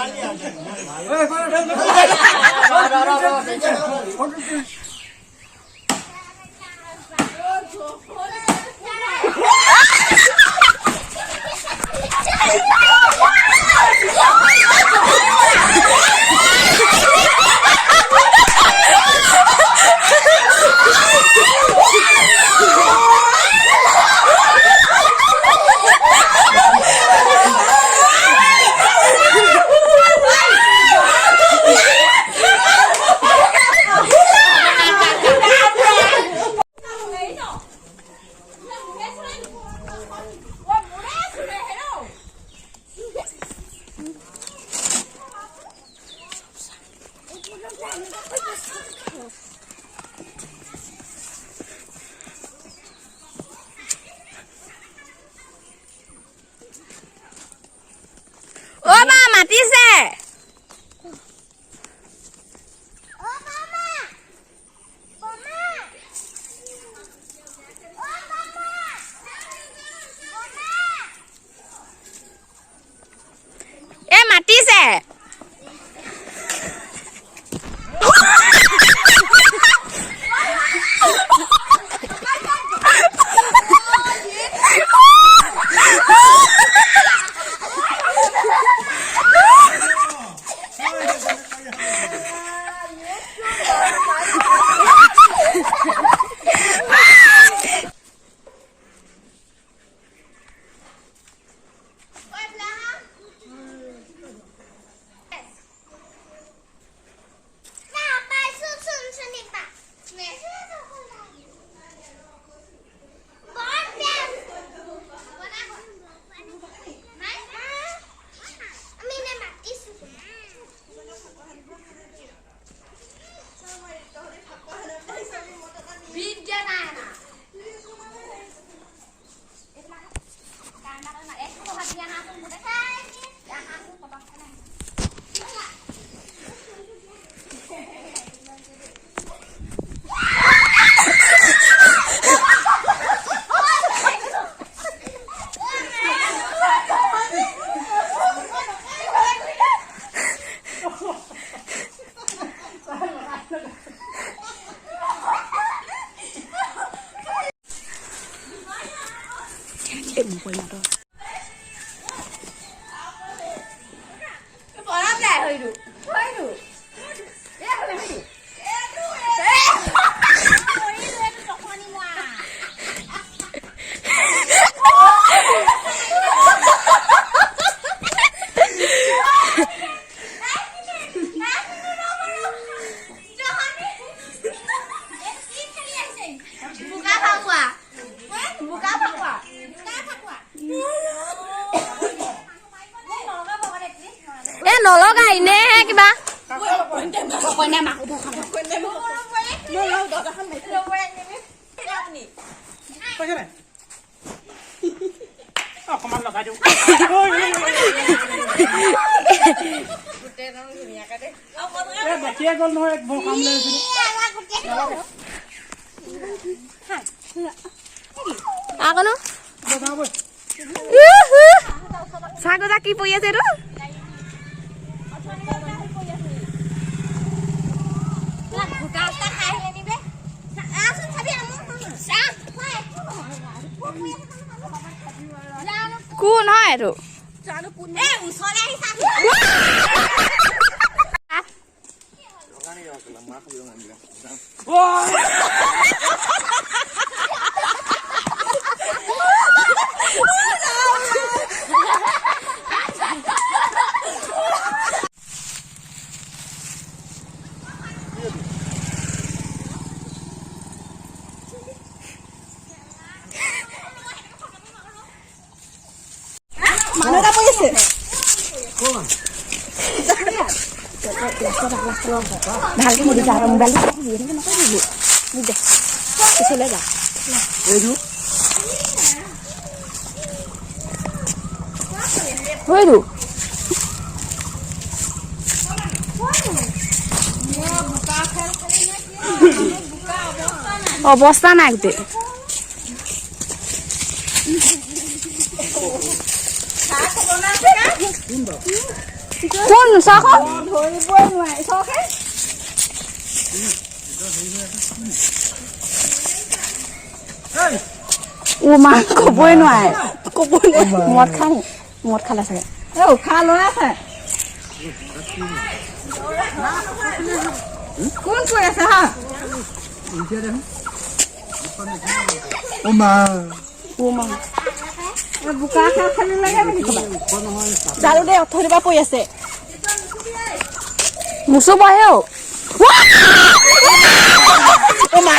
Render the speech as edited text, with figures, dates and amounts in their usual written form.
অ বা মাতিছে। এ মাতিছে। এ নলগা এনেহে কিবা। অকণমান লগাই দিওঁ। বাকীয়ে গ'ল নহয়, বৰ কাম লৈ আছিলো। আকনো চাহ গজা কি পৰি আছে এইটো? কোন হয় এইটো? ভালকে সুধি যা, মোবাইল মোক দে, পিছলৈ যা। হয়তো অৱস্থা নাই গোটেই। কোন চাখন ধৰিবই নোৱাৰে চাওকে। ও মা, ক'বই নোৱাৰে, ক'বই নোৱাৰে। মদ খাই, মদ খালে চাগে। উশাহ লৈ আছে। কোন কৈ আছে হা? অ মা। ও মা। বোকা খাই খেলি লাগে নেকি ক'ৰবাত? জানো দেই, অথনিৰ পৰা পৰি আছে। মুচুব আহে। অ মা।